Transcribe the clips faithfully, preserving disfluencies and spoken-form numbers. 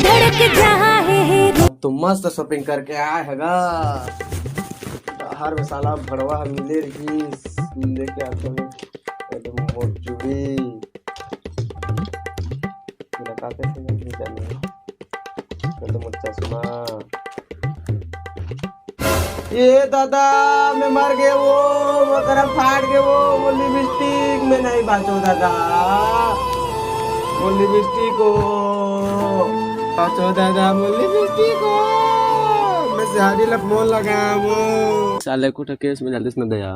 धड़क जाए रे। अब तो मस्त शॉपिंग करके आए हगा। बाहर में साला भड़वा ह मिले रहिस, लेके आते हैं एकदम मोर चूड़ी। लगाते थे नहीं जाने। एकदम मोर चश्मा। ए दादा, मैं मर गे वो, मोर करा फाट गे वो, मोर लिपस्टिक मैं नहीं बाचो दादा, मोर लिपस्टिक हो, बाचो दादा, मोर लिपस्टिक हो, मैं शादी ला फोन लगा वो। साले कुछ केस में जल्दी से न दया,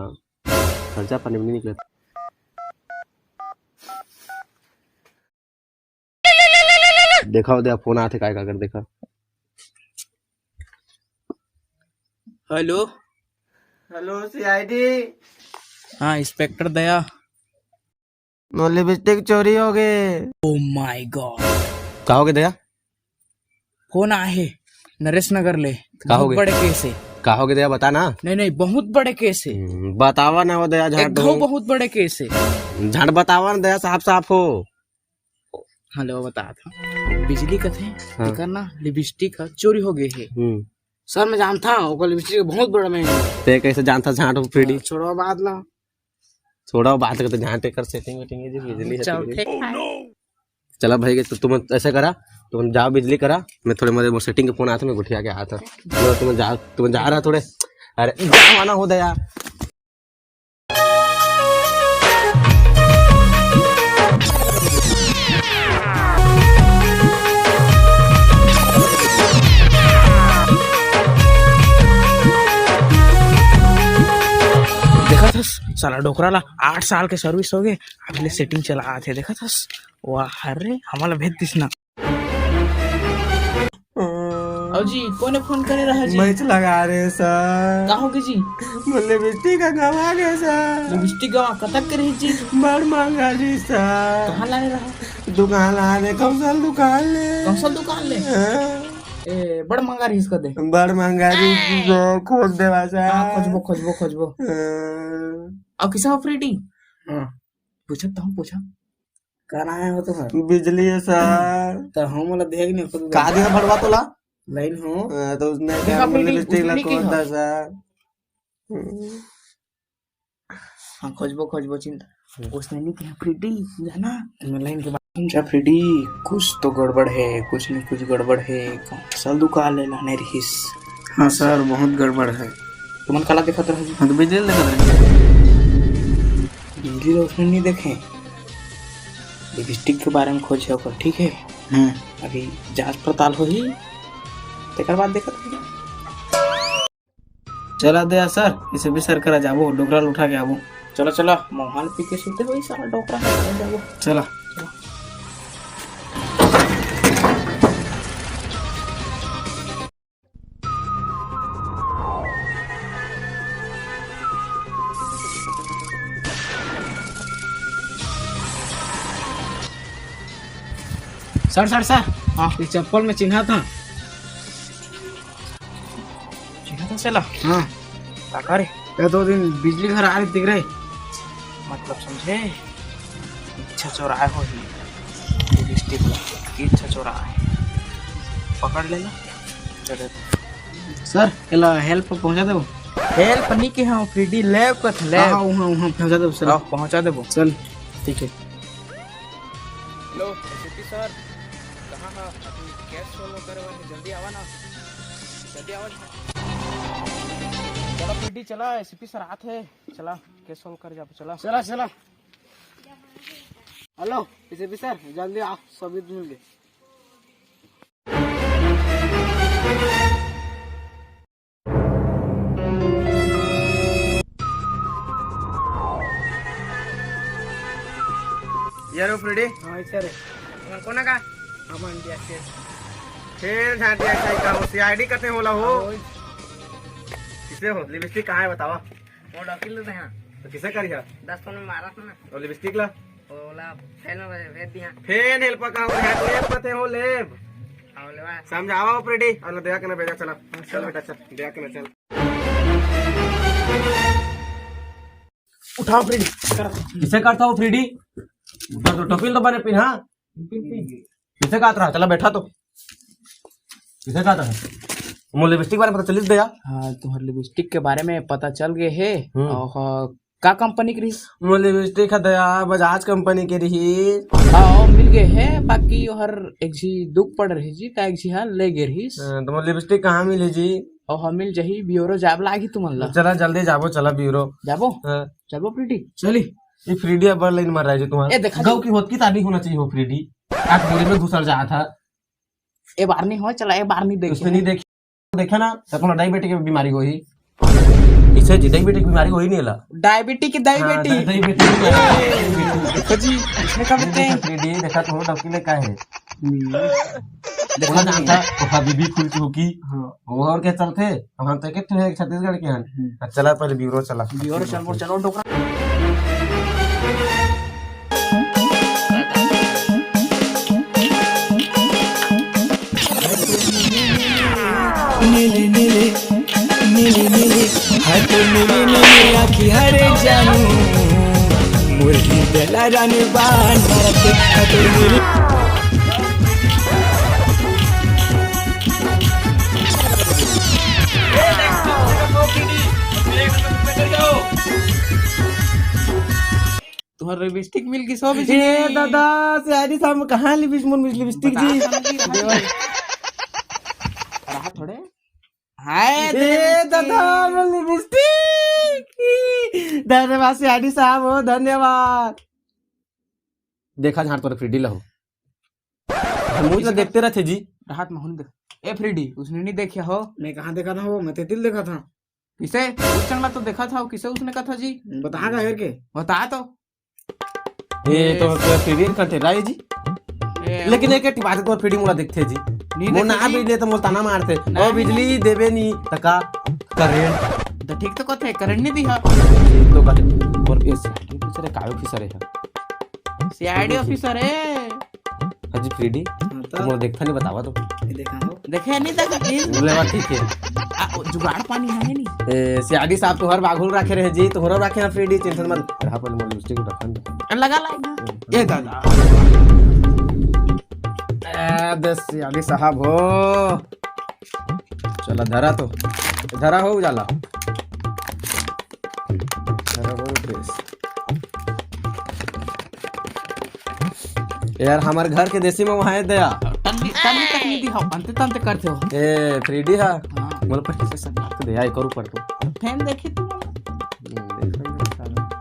खर्चा पानी में नहीं निकले। देखा हो दया, फोन आथे काय का कर देखा। हेलो। Hello, CID. हाँ, इंस्पेक्टर दया। मोर लिपस्टिक चोरी हो गे। Oh my God। का हो गे दया? फोन आए हे नरेश नगर ले। का हो बहुत गे? बड़े केस हे। का हो गे दया, बता ना। नहीं, नहीं, बहुत बड़े केस हे। हम्म, बतावा ना हो दया, झाट एक घाव हो। बहुत बड़े केस हे। झाट बतावा ना दया, साफ साफ हो। हेलो, बता था। बिजली कथे, हाँ। एकर ना लिपस्टिक ह चोरी हो गे हे। हम्म। सर, मैं जानता हूँ, ओकर लिपस्टिक बहुत बड़ा महंगा हे। ते कैसे जानता झाट हो फ्रीडी? हाँ, छोड़ो बात ला। छोड़ो बात के, तो झाट एकर सेटिंग वेटिंग हे जी, बिजली है चल, तो ठीक है। चला भाई, तो तुम ऐसे करा, तुम जाओ बिजली करा, मैं थोड़े मोर सेटिंग के फोन आया था, मैं गोठिया के आया था। तुम जा, तुम जा रहा थोड़े, अरे जाओ ना हो दया। देखा था साला डोकरा ला, आठ साल के सर्विस हो गे, अभी ले सेटिंग चला आथे। देखा था, वाह, अरे हमला भेज दिस ना। अउ जी, कोने फोन करे रहा जी? मैच लगा रहे सर। का हो गे जी? मोर लिपस्टिक ह गवा गे सर। लिपस्टिक गवा, कतक के रही जी? बड़ महंगा रही सर। कहाँ लाने रहा? दुकान लाने, कौशल दुकान ले। कौशल दुकान ले? हाँ। ए, बड़ महंगा रही इसका दे। बड़ महंगा रही सर, खोज देवा सर। हाँ, खोजबो, खोजबो, खोजबो। हाँ। अउ किसा हो फ्रीडी? हाँ। पूछत तो हूँ, पूछा। कर आए हो तो सर? बिजली है सर। तो हम वाला देख नहीं खुद का दिया भड़वा तोला? लाइन हो। हाँ, तो उसने देखा क्या बोले, फ्रीडी, लिपस्टिक उसने ला नहीं कौन किया। था सर? हाँ, खोजबो, खोजबो, चिंता। हम्म। उसने नहीं किया फ्रीडी, जाना? तुम्हें लाइन के बाद, अच्छा फ्रीडी, कुछ तो गड़बड़ है, कुछ नहीं कुछ गड़बड़ है। कौशल दुकान ले लाने रहिस। हाँ सर, बहुत गड़बड़ है। तुमन काला देखत रहो जी? हम तो बिजली देखत रहे। बिजली ला उसने नहीं देखे। लिपस्टिक के बारे में खोज हे ओकर, ठीक है? हम्म। अभी जांच पड़ताल होही, तेकर बाद देखत रही। चला दे सर, इसे भी सर करा जाबो, डोकरा ल उठा के आबो। चला, चला, मोहन पी के सुते होही साला डोकरा, चला जाबो। चला। Sir, sir, sir. हाँ। ये चप्पल में चिन्हा था। चिन्हा था साला? हाँ। काका रे? ये दो दिन बिजली घर आ रही दिख रहे। मतलब समझे? इच्छा चोराए हो ही। लिपस्टिक की इच्छा चोराए। पकड़ लेना। चले। सर, एला हेल्प पहुंचा देबो? हेल्प नहीं के, हाँ, फ्रीडी लेब कथ लेब। हाँ, हाँ, हाँ, पहुंचा देबो सर। हाँ, पहुंचा देबो। चल, ठीक है। हेलो, एसपी सर, कहाँ हा? अभी केस सॉल्व करे बर हे, जल्दी आवा ना, जल्दी आवा। चला फ्रीडी, चला, एसपी सर आत हे, चला, केस सॉल्व कर जाबो, चला। चला, चला। हेलो, एसपी सर, जल्दी आ, सबूत मिल गए। यार, ओ फ्रेडी। हाँ, सर। कौन का? हम इंडिया से। फिर झांटिया का, का हो? सीआईडी कते होला हो? हाँ, वही। किसे हो? लिपस्टिक कहाँ है, बतावा। वो डॉक्टर लेते हैं। तो किसे करी है? दस फोन में मारा था ना। और लिपस्टिक ला? ओला फैन में भेज दिया। फैन हेल्प का हो, हेल्प लेब कते हो, लेब। हाँ, लेवा। समझावा ओ फ्रेडी, और दया के ना भेजा, चला। हाँ, चल चला। बेटा, चल, दया के ना, चल। उठाओ फ्रेडी, कर। किसे करता हो फ्रेडी? उधर तो टोपी तो बने पिन, हाँ? Pin, pin. किसे कहत रहा? चला बैठा तो। किसे कहत हस? मोर लिपस्टिक बारे में पता चलिस दया? हाँ, तुम्हार लिपस्टिक के बारे में पता चल गए हे। हम्म। और का कंपनी के रहिस? मोर लिपस्टिक ह दया, बजाज कंपनी के रहिस। हाँ, मिल गए हे, बाकी ओहर एक झी दुख पड़ रही जी, का एक झी हा ले गे रहिस। हाँ, तो मोर लिपस्टिक कहाँ मिले जी? और हाँ, मिल जाही, ब्यूरो जाब लागी तुमन ला। चला जल्दी जाबो, चला ब्यूरो। जाबो? हाँ। चलबो प्रीटी? चली। ये फ्रीडी अब लाइन मार रहा है जी तुम्हारा। ए, देखा गौ जी। की होत की तानी होना चाहिए हो फ्रीडी। आप बोरे में घुसर जात हा। ए बार नहीं हो, चला, ए बार नहीं देखे। उसने नहीं देखी, देखा ना, तो अपना डायबिटिक की बीमारी होही। इसे जी डायबिटिक की बीमारी होही नहीं ला। डायबिटिक की हाँ, डायबिटिक। डायबिटिक की बीमारी। देखो जी, इसमें का बोलते हैं? फ्रीडी देखा तो डॉक्टर ने कहा है। हम्म। देखा बोला ना। था, तो हबीबी फूल चौकी। हाँ। वो और क्या चलते? हम तो एक ठो है छत्तीसगढ़ के हैं। हम्म। अच्छा, चला पहले ब्यूरो चला। ब्यूरो चल, चलो डोकरा। नीले नीले, नीले नीले, हाथ नीले नीले, आँखी हरे जानू, मुरली बेला रानी बान, भारत के खातिर नीले। तुम्हार लिपस्टिक मिल गई, सौ बीस ए दादा, सियारी साहब, कहाँ लिपिस-, मोर लिपस्टिक जी? बता, समझ नहीं रहा। रहा थोड़े। हाय, ए तेरे दादा, मोर लिपस्टिक। धन्यवाद सियारी साहब हो, धन्यवाद। देखा झाड़ तोर फ्रीडी ला हो। हम मुझे देखते रहते जी। राहत में हुन दे। ए फ्रीडी, उसने नहीं देखा हो। मैं कहाँ देखा था वो? मैं तेतिल देखा था। किसे? उस चंगला तो देखा था, किसे उसने कहा था जी? बता का हेर के? बता तो। ये तो फिर कंटे राय जी। ए, लेकिन एक टिपाते तो फ्रीडी मोला देखते जी। नहीं वो ना देखते जी। बिजली तो मोला ताना मारते। नहीं, ओ बिजली नहीं। देबे नहीं, त का? करंट। तो ठीक तो कथे, करंट नहीं दिहा। ठीक तो कथे। और ये सीआईडी ऑफिसर है, कायो ऑफिसर है। सीआईडी ऑफिसर है। हाँ जी, फ्रीडी, हाँ, तो तुम लोग देखता नहीं, बतावा तो। ये देखा हो? देखे नहीं, देखे नहीं। बोले, "बात ठीक है।" आ, ओ, जुगाड़ पानी है नहीं। ए, सीआईडी साहब तो हर बागुल रखे रहे जी, तो हर रखे हैं फ्रीडी, टेंशन मत। रहा पर मोर लिपस्टिक उठा खान दे। लगा, लगा। ये दादा। ए, दे सीआईडी साहब हो। चला, धरा तो। धरा हो, उजाला। धरा हो, रुपेश। यार, हमारे घर के देसी में वहाँ है दया। टल्ली, टल्ली तक नहीं दिखाओ, अंते तंते करते हो। ए, फ्रीडी हा। हाँ। बोलो, पर किसे सब बात दया, एक और ऊपर तो। फैन देखी तू। हम्म, देखो ये साला।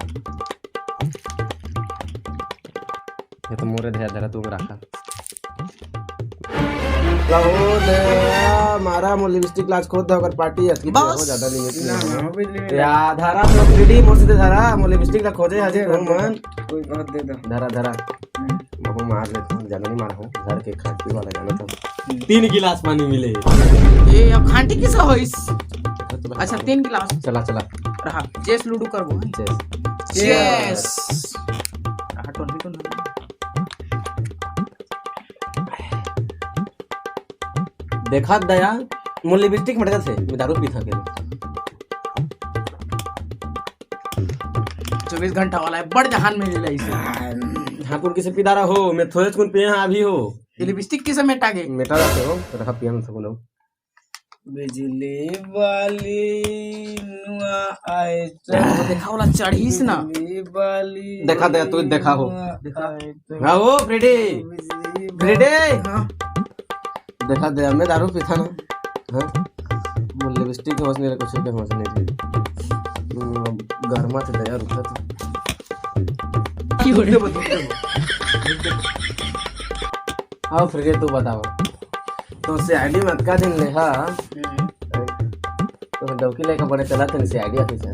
ये तो मोरे दया धरा तू रखा। लहो दया, मारा मोर लिपस्टिक लाज खोद दे, ओकर पार्टी अतकी बस। हो ज्यादा नहीं है। ना, ना, वो भी ले ले। या धरा तो फ्रीडी मोर से धरा, मोर लिपस्टिक ला खोजे हजे दे, दे, घूम दे, मन। कोई बात दे दे। धरा, धरा। हम्म। महू मार ले, तुम ज्यादा नहीं मारा हो, घर के खांटी वाला गाना था। हम्म। तीन गिलास पानी मिले। ये अब खांटी किसा होइस? चला, चला। अच्छा, तीन गिलास। चला, चला। रहा, चेस लूडो करबो। चेस। चेस। चेस। रहा, टोन भी टोन। देखा दया, मोर लिपस्टिक मटकत हे, मैं दारू पीथा के। चौबीस घंटा वाला है, बड़ जहान में मिला इसे। हाँ, कुल किसे पिदारा हो, मैं थोड़े कुन पिए हाँ अभी हो। ये लिपस्टिक किसे मेटा गए? मेटा जाते हो, रखा पिया न सको लोग। बिजली वाली नुआ आए तो वो देखा वाला चढ़ीस ना। बिजली वाली देखा दे, तू देखा हो। नुआ आए तो हाँ, ओ फ्रेडी। बिजली फ्रेडी। हाँ। देखा दे, मैं दारू पीथा ना। हाँ? मोर लिपस्टिक के होश नहीं रहे, कुछ के होश नहीं रहे। हम्म, अब गरमा थे दया रुका तो। की हो रहे? हाँ, फ्रेडी, तू बताओ। तो सीआईडी में अतका दिन ले हा, हम्म। तो डौकी लेके बड़े चला थे सीआईडी ऑफिसर।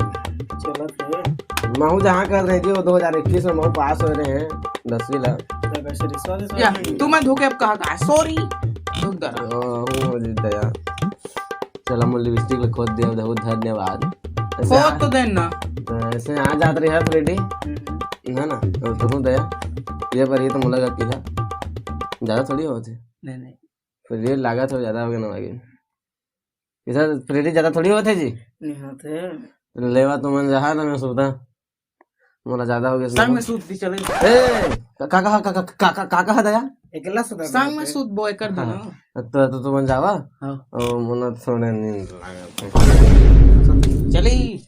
चला थे। महू जहाँ कर रहे जी, वो दो हज़ार इक्कीस में महू पास हो रहे हैं दसवीं ला। तो वैसे रिश्वत, रिश्वत या, नहीं। तू मैं धोखे अब कहा का? सॉरी। धोख दरा। ओ, हो जी दया। चला, मोर लिपस्टिक ले खोद दिया, बहुत धन्यवाद। ऐसे खोद आ-, तो देन ना। तो ऐसे आ जात रही है फ्रेडी, हम्म। है ना? तो तुम दया, ये बार ये तो मुलाकात की है, ज्यादा थोड़ी होती। नहीं, नहीं। फिर ये लागत हो, ज्यादा हो गया ना भाई। इधर फ्रेडी ज्यादा थोड़ी होते जी। नहीं होते। लेवा तो मन जहा ना मैं सुविधा। मोला ज्यादा हो गया। संग में सूत दी चले। ए, का का का का का का का कहा दया? एकला सुता संग में सूत बो एकर दे ना। तो तो तुमन जावा। हाँ। ओ मोला थोड़े नींद लागत हे। चली।